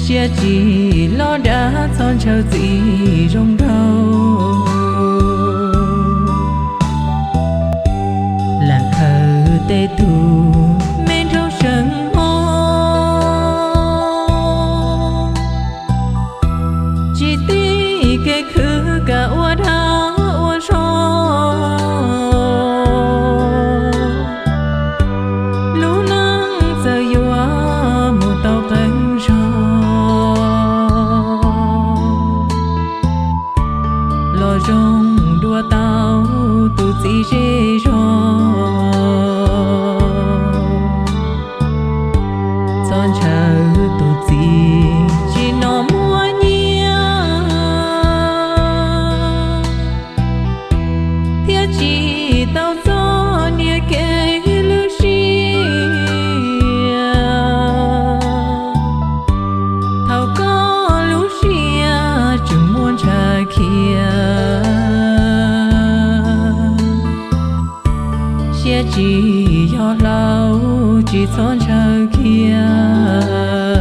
Siab tsis loj dab txhob ntshaw txiv zoo nraug. Lam khaws tej tug me nraug seev mog, tsis tib kev khwv kam ua dag ua zog. Lub neej txawm yuav mus tau qee zog, los zoo dua tau tus txiv zej zog. Txhob ntshaw tus txiv tsis hnov muaj nyiaj, thiab tsis tau txog niam kev lub siab. Thaum koj lub siab tseem muaj ntshaw khiav, siab tsis yog hlau tsis txhob ntshaw khiav.